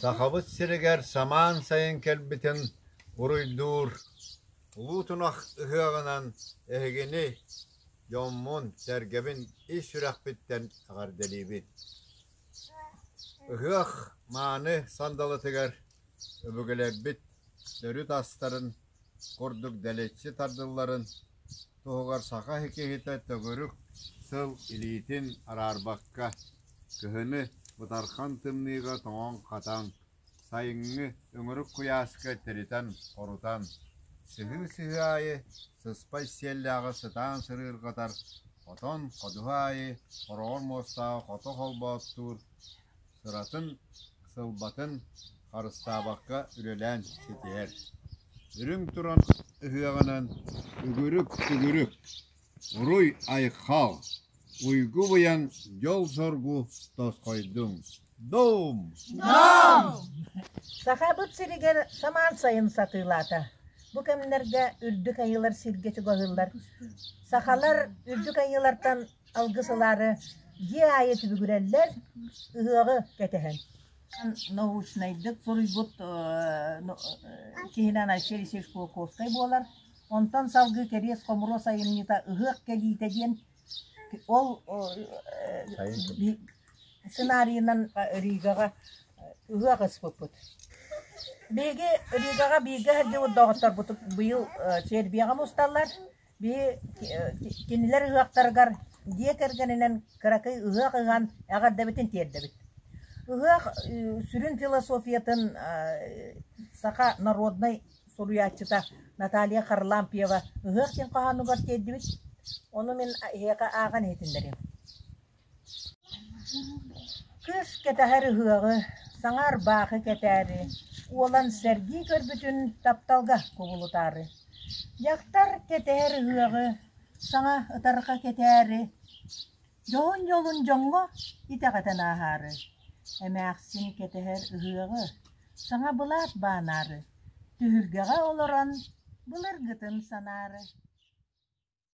Сахабыт сиригэр самаан сайын кэлбитин уруйдуур Улуу Тунах ыһыаҕынан эһигини, дьоммун, сэргэбин ис сүрэхпиттэн эҕэрдэлиибин! Ыһыах мааны сандалытыгар өбүгэлэрбит төрүт астарын курдук дэлэччи тардылларын туһугар саха киһитэ төгүрүк сыл илиитин араарбакка, кыһыны бытархан тымныыга тоҥон-хатан, сайыҥҥы өҥүрүк куйааска тиритэн-хорутан, сыһыы-сыһыы аайы сыспай сиэллээҕи сытаан сырыырҕатар, хотон ходуһа аайы хороҕор муостааҕы хото холбооттуур, сыратын, сылбатын харыстаабакка үлэлээн ситиһэр. Үрүҥ туран ыһыаҕынан үгүрүк-сүгүрүк, уруй-айхал, уйгу-быйаҥ дьол-соргу тосхойдуҥ! Дом! Дом! Сахабыт сиригэр самаан сайын сатыылаата. Бу кэмнэргэ үрдүк айыылар сиргэ чугаһыыллар. Сахалар үрдүк айыылартан алгыс ылаары дьиэ аайы түбүгүрэллэр, ыһыаҕы кэтэһэн. Научнайдык суруйбут киһинэн Алексей Алексеевич Кулаковскай буолар. Онтон салгыы кэриэс-хомуруос айымньыта «Ыһыах кэлиитэ» диэн ол сценарийынан Ригаҕа ыһыах ыспыппыт. Биһиги Ригаҕа бииргэ сылдьыбыт доҕотторбут быйыл Сербияҕа мусталлар. Биһи кинилэр ыһыахтарыгар дьиэ кэргэнинэн кыракый ыһыах ыһан эҕэрдэбитин тиэрдэбит. Ыһыах сүрүн философиятын саха народнай суруйааччыта Наталья Харлампьева «Ыһыах» диэн хоһоонугар тиэрдибит. Ону мин эһиэхэ ааҕан иһитиннэриэм. Кыыс кэтэһэр ыһыаҕы, саҥа ырбаахы кэтээри, уолан сэргии көрбүтүн тапталга кубулутаары. Дьахтар кэтэһэр ыһыаҕы, саҥа ытарҕа кэтээри, дьоһун дьолун дьоҥҥо итэҕэтэн ааһаары. Эмээхсин кэтэһэр ыһыаҕы, саҥа былаат баанаары, түһүлгэҕэ олорон былыргытын санаары.